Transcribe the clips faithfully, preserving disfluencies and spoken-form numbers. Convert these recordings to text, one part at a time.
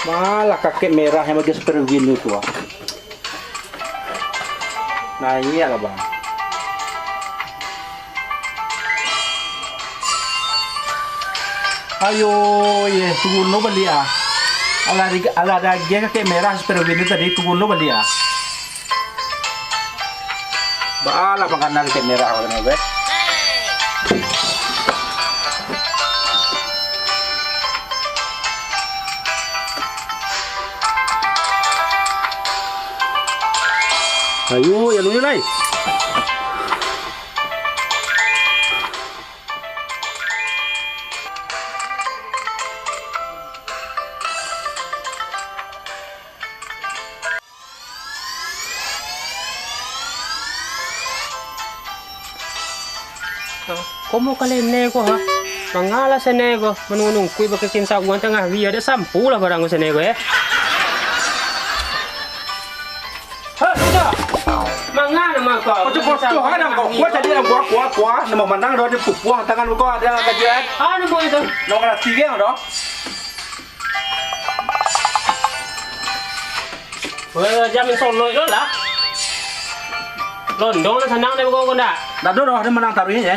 Malah kakek merah yang bagian Superwin tu, ah. Naiak lah, Bang. Ayo, ye, turun lo baliak, ah. Alah di-, alah dagiah kakek merah Superwin tu tadi, turun lo baliak, ah. Baalah makanan kek merah urang tu, eh. Ayo, ya lu lai. Komo kalene ko, ha? Mangalah sene ko, manungkui bakakin sabuang tangah hari, ada sampulah barang ko sene ko, eh? Hei, sudah! Manga nama kau? Kau tu kocoh, ha, nang kau. Kuah tadi nang kuah, kuah, kuah. Nama manang dah ada pupuah tangan kau, ada kajian. Ah, nama itu? Nang ngerti kan, dah? Weh, jamin soloi lo lah. Londong lah sanang deh kau ndak? Ndak ado doh, ado manang taruih je.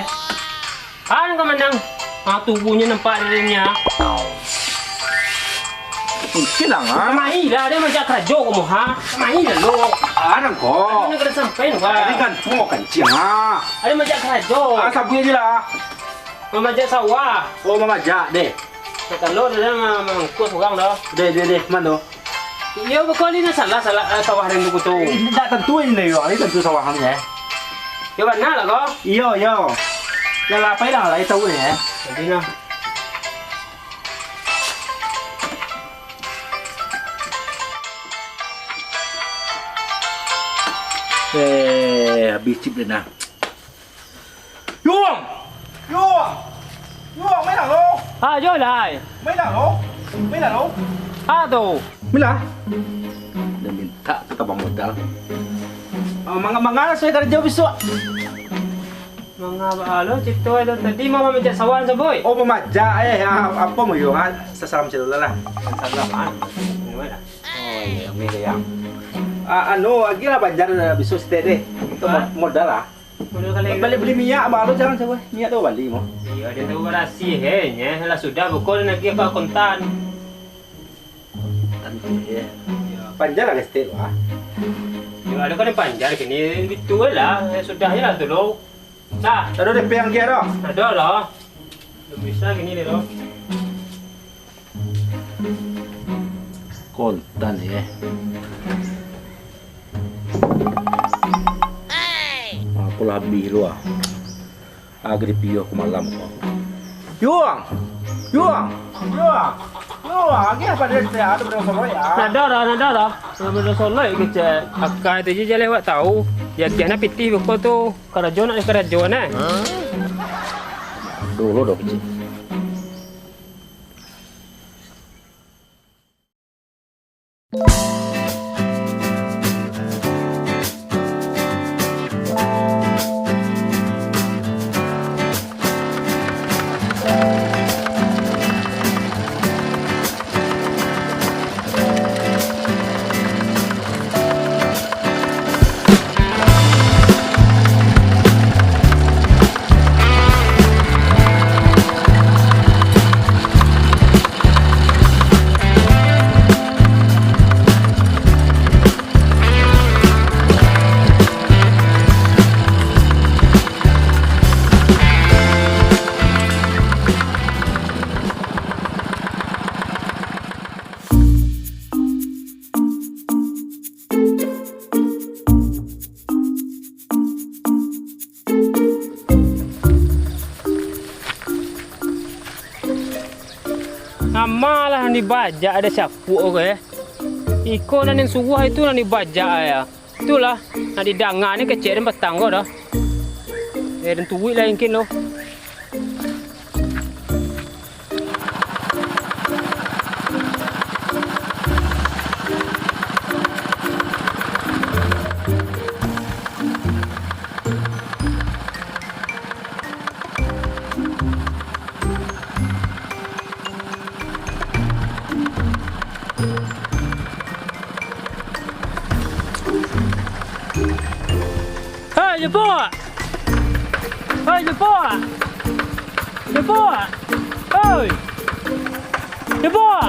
Kan kau manang. Ah, tubuhnyo nampak dirinya. Mungkin lah, ha? Mai lah, ado majak karajo kamu, ha? Mai lah lo. Ah, nang ko. Ado nak kena sampai, wah. Tadi kan tua kancing, ha? Ado majak karajo. Ah, sabuik je lah. Mamajak sawah. Oh, mamajak, deh. Kalau dah ma-, mangkuas urang dah. Deh, deh, deh, mano? Iyo, beko ni salah, salah, eh, sawah rindu kutu. Indak tantu ini, yo. Ini tantu sawah ni, eh. Yo, bana lah ko. Iyo, iyo. Lah, lah, pai lah, lah, tahu ni, eh. Jadi nah. Eh, habis chip dia nah. Yuang! Yuang! Yuang, main lah lo! Ah, yo lai. Main lah lo! Main lah lo! Ah, tu. Main lah. Dia minta tu tambah modal. Ah, manga-manga lah, saya kerja besok. Manga ba lo cerita itu tadi mau mamajak sawan, Saboy? Oh, mamajak, eh. Ah, apa mau yo, ah? Sasalam celula lah. Salam, ah. Ini mana? Oh, iya, Umi, iya. Ah, anu, agiah lah banjar, eh, besok sitek deh. Itu mo-, modal lah. Modal kali. Bali bali minyak, ba lo jangan, Saboy. Minyak tu bali mo. Iyo, dia tu barasih, eh, nya. Lah sudah, buko lagi apa kontan. Kontan tu, eh. Iyo. Panjar lah sitek lo, ah. Iyo, ado kan panjar kini, gitu lah. Ya, sudah je lah tu lo. Nah. Ado D P yang kia dah? Ado lah. Belum bisa kini deh lo. Kontan, eh. Aku lah habih lu, ah. Agak dipiyuah aku malam ko. Yuang! Yuang! Yuang! Yuang! Agiah apa dia, dia ada berapa soloi, ah? Nada dah, nada dah. Nada berapa soloi kecek. Akai tu je jaleh awak tahu. Ya, agiah nak pitih beko tu. Karajo nak karajo, nah. Dulu dah kecek. Namalah nan dibajak ado sapuak ko, eh. Iko nan den suruah itu nan dibajak, eh. Itulah, nan didanga ni kecek den patang ko dah. Eh, den turuik lah mungkin lo. Jepok! Oi, Jepok! Jepok! Oi! Jepok!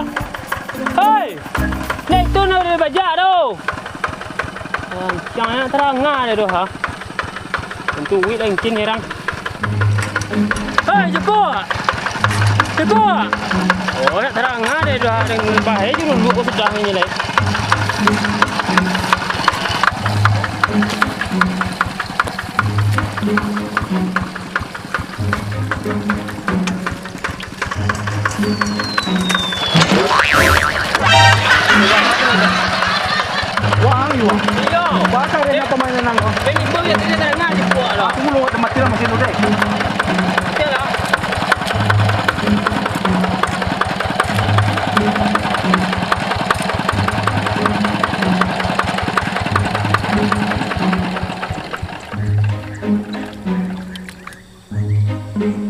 Oi! Naik tu nak bajak tu! Rancang nak taranga dia tu, ha? Tentu wik lah mungkin herang. Hei, Jepok! Jepok! Oh, nak taranga dia tu, ha? Dengan bahaya je dulu kau sudah ni, lai. Wah, ang iyo. Iyo. Baa kecek den, iyo, pamainan ang ko? Den imbau yo tadi, den danga Jepok lah. Aku muluik mati lah, masih mudo. Oke lah.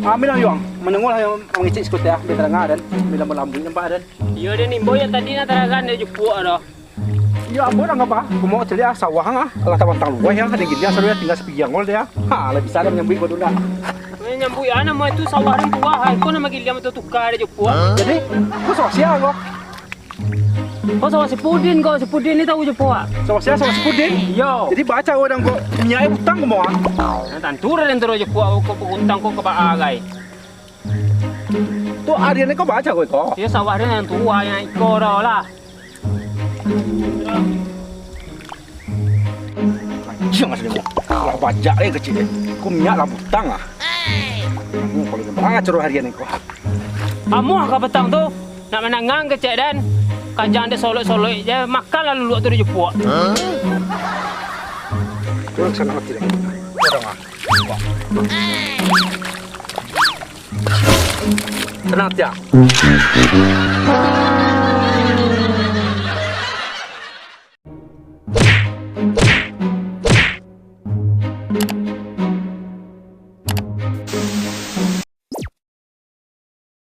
Ambiak lah, Yuang. Mandanguang lah, Yuang, mangecek siko teh, ah, bia taranga, den. Bia lambuik-lambuik nampak, den. Iyo, den imbau yo tadi nak taranga, den Jepok doh. Iyo, ambo lah ngapa? Kumo caliak, ah, sawah ang, ah. Alah tabantang luruih, ah. Ado giliang, saruah tingga sapiang gol deh, ah. Ha, lah bisa den manyambuik ko tu ndak? Manyambuik, ah, namo itu sawah den tuah, ah. Iko namo giliang tu tuka den Jepok. Jadi, ko sawah sia ko? Oh, sawah si Pudin ko, si Pudin ni tahu Jepok, ah? Sawah sia, sawah si Pudin? Iyo. Jadi, baa caro den ko, minyak e utang ko, ah? Nah, tantu lah den taruih Jepok, ko utang ko ka baa gai. Tu arian ko baa caro ko? Iyo, sawah den nan tuah, nan iko doh lah. Anjiang asa dengo. Lah bajak, eh, kecek, eh. Ko minyak lah utang, ah. Hmm, kalau den baa caro arian ko. Amuah ka patang tu, nak mandangang kecek den. Kajang den soloik-soloik je, makan lah luluak tu den Jepok. Hah? Kurang sanang ati lai. Kurang, ah. Tanang, Tiang.